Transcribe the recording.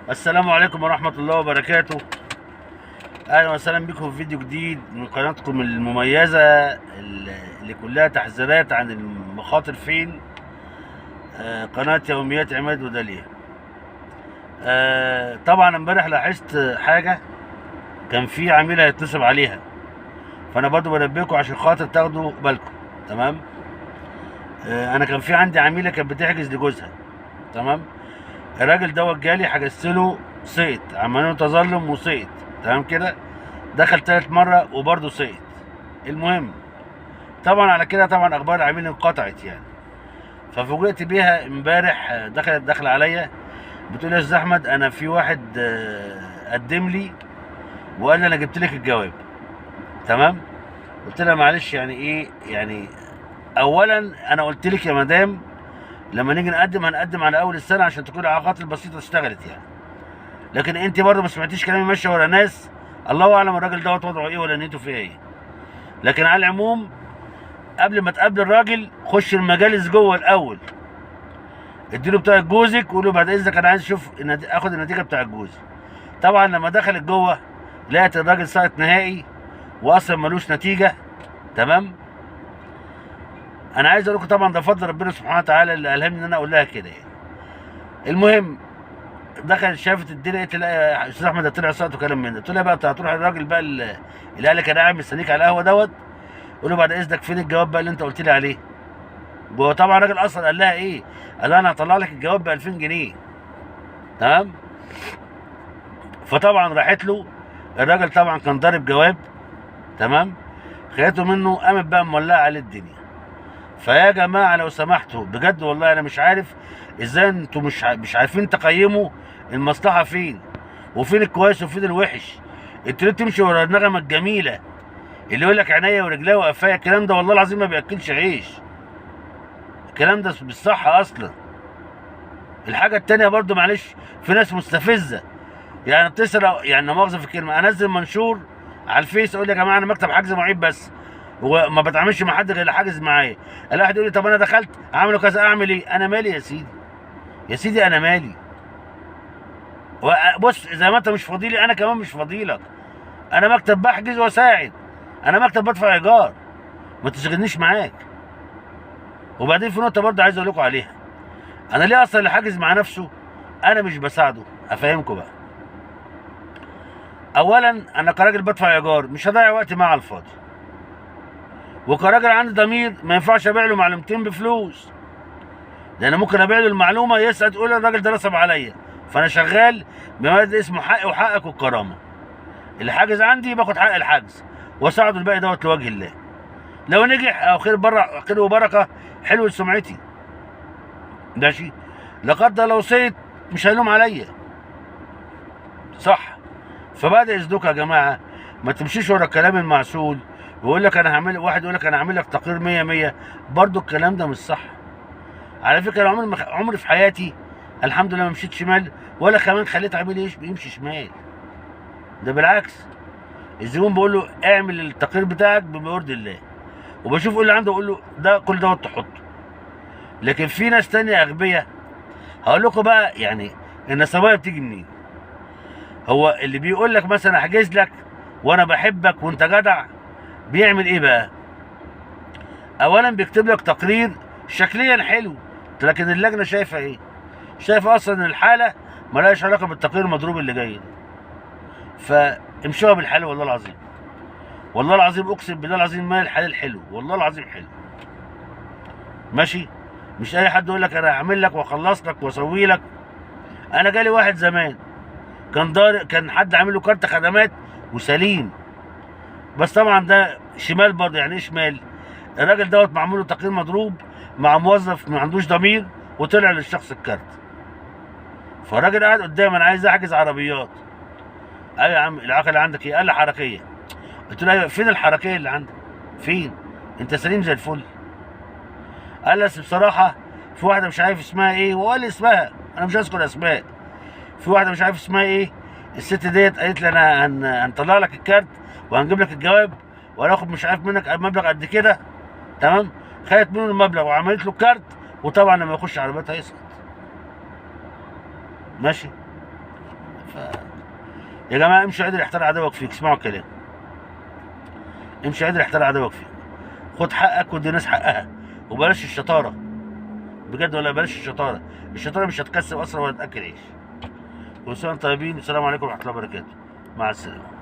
السلام عليكم ورحمة الله وبركاته. أهلا وسهلا بكم في فيديو جديد من قناتكم المميزة اللي كلها تحذيرات عن المخاطر فين، قناة يوميات عماد وداليا. طبعا امبارح لاحظت حاجة، كان في عميل هيتصل عليها، فأنا برضو بنبهكم عشان خاطر تاخدوا بالكم. تمام. أنا كان في عندي عميلة كانت بتحجز لجوزها. تمام. الراجل دوت جالي حجزت له، سقط، عملنا له تظلم وسقط. تمام كده، دخل تالت مرة وبرضه سقط. المهم طبعا على كده طبعا اخبار العميل انقطعت يعني. ففوجئت بيها امبارح دخلت داخله عليا بتقول يا استاذ احمد، انا في واحد قدم لي وقال لي انا جبت لك الجواب. تمام. قلت لها معلش يعني ايه يعني؟ اولا انا قلت لك يا مدام لما نيجي نقدم هنقدم على اول السنة عشان تكون العلاقات البسيطة اشتغلت يعني، لكن انت برضه ما سمعتيش كلامي، ماشية ورا ناس الله اعلم الراجل دوت وضعه ايه ولا نيته فيها ايه. لكن على العموم قبل ما تقابل الراجل خش المجالس جوه الاول، اديله بتاع جوزك وقول له بعد اذنك انا عايز اشوف اخد النتيجة بتاع جوزي. طبعا لما دخلت جوه لقت الراجل ساقط نهائي واصلا ملوش نتيجة. تمام. انا عايز اقول لكم طبعا ده فضل ربنا سبحانه وتعالى اللي الهمني ان انا اقول لها كده يعني. المهم دخلت شافت الدنيا، قالت لي لا يا استاذ احمد ده طلع سقط وكلام من ده. قلت لها بقى هتروح الراجل بقى اللي قال لك انا قاعد مستنيك على القهوة دوت، قول له بعد اذنك فين الجواب بقى اللي انت قلت لي عليه؟ هو طبعا الراجل اصلا قال لها ايه؟ قال لها انا هطلع لك الجواب ب 2000 جنيه. تمام. فطبعا راحت له الراجل، طبعا كان ضارب جواب. تمام. خدته منه، قامت بقى مولعه عليه الدنيا. فيا جماعة لو سمحتوا بجد والله انا مش عارف ازاي انتوا مش عارفين تقيموا المصلحة فين وفين الكويس وفين الوحش. انتوا ليه تمشوا ورا النغمة الجميلة اللي يقول لك عينيا ورجليا وقفايا؟ الكلام ده والله العظيم ما بياكلش عيش، الكلام ده بالصح اصلا. الحاجة التانية برضو معلش، في ناس مستفزة يعني بتسرق، يعني لا مؤاخذة في الكلمة، انزل منشور على الفيس اقول يا جماعة انا مكتب حجز مواعيد بس وما بتعاملش مع حد غير اللي حاجز معايا. الواحد يقول لي طب انا دخلت اعمل كذا اعمل ايه؟ انا مالي يا سيدي، يا سيدي انا مالي. بص زي ما انت مش فاضيلي انا كمان مش فاضيلك. انا مكتب بحجز واساعد، انا مكتب بدفع ايجار، ما تشغلنيش معاك. وبعدين في نقطة برضه عايز اقول لكم عليها، انا ليه اصلا اللي حاجز مع نفسه انا مش بساعده؟ افهمكم بقى. اولا انا كراجل بدفع ايجار مش هضيع وقتي معاه على الفاضي، وكراجل عندي ضمير ما ينفعش ابيع له معلومتين بفلوس، لان ممكن ابيع له المعلومة يسال تقول الراجل ده نصب عليا. فانا شغال بمبدا اسمه حقي وحقك والكرامة. اللي حاجز عندي باخد حق الحجز واساعده الباقي دوت لوجه الله. لو نجح او خير بره خير وبركة، حلو لسمعتي ماشي. لا قدر لو سيت مش هيلوم عليا، صح؟ فبعد اذنكم يا جماعة ما تمشيش ورا الكلام المعسول ويقول لك انا هعمل، واحد يقول لك انا هعمل لك تقرير 100 100، برضو الكلام ده مش صح. على فكرة انا عمري في حياتي الحمد لله ما مشيت شمال ولا كمان خليت عميل يمشي شمال. ده بالعكس، الزبون بقول له اعمل التقرير بتاعك بما يرضي الله، وبشوف ايه اللي عنده اقول له ده كل ده تحطه. لكن في ناس تانية اغبياء، هقول لكم بقى يعني النصبايه بتيجي منين. هو اللي بيقول لك مثلا احجز لك وانا بحبك وانت جدع، بيعمل ايه بقى؟ اولا بيكتب لك تقرير شكليا حلو، لكن اللجنة شايفه ايه؟ شايفه اصلا ان الحالة مالهاش علاقة بالتقرير المضروب اللي جاي ده. فامشوها بالحلال والله العظيم، والله العظيم اقسم بالله العظيم ما الحلال حلو، والله العظيم حلو. ماشي؟ مش اي حد يقول لك انا هعمل لك واخلص لك واسوي لك. انا جالي واحد زمان كان دار، كان حد عامل له كارت خدمات وسليم، بس طبعا ده شمال برضه. يعني ايه شمال؟ الراجل دوت معمول له تقرير مضروب مع موظف ما عندوش ضمير، وطلع للشخص الكارت. فالراجل قاعد قدامي انا عايز احجز عربيات. ايوه يا عم الاعاقة اللي عندك ايه؟ قال لي حركية. قلت له ايوه فين الحركية اللي عندك؟ فين؟ انت سليم زي الفل. قال لي بس بصراحة في واحدة مش عارف اسمها ايه، وقال لي اسمها، انا مش هذكر اسماء. في واحدة مش عارف اسمها ايه، الست ديت قالت لي انا هنطلع لك الكارت وهنجيب لك الجواب وهناخد مش عارف منك مبلغ قد كده. تمام؟ خدت منه المبلغ وعملت له الكارت، وطبعا لما يخش عربيات هيسقط. ماشي. يا جماعة امشي عدل احترق عدوك فيك، اسمعوا الكلام، امشي عدل احترق عدوك فيك، خد حقك وادي الناس حقها، وبلاش الشطارة بجد، ولا بلاش الشطارة، الشطارة مش هتكسب اصلا ولا تاكل عيش. كل سنة وانتم طيبين، والسلام عليكم ورحمة الله وبركاته، مع السلامة.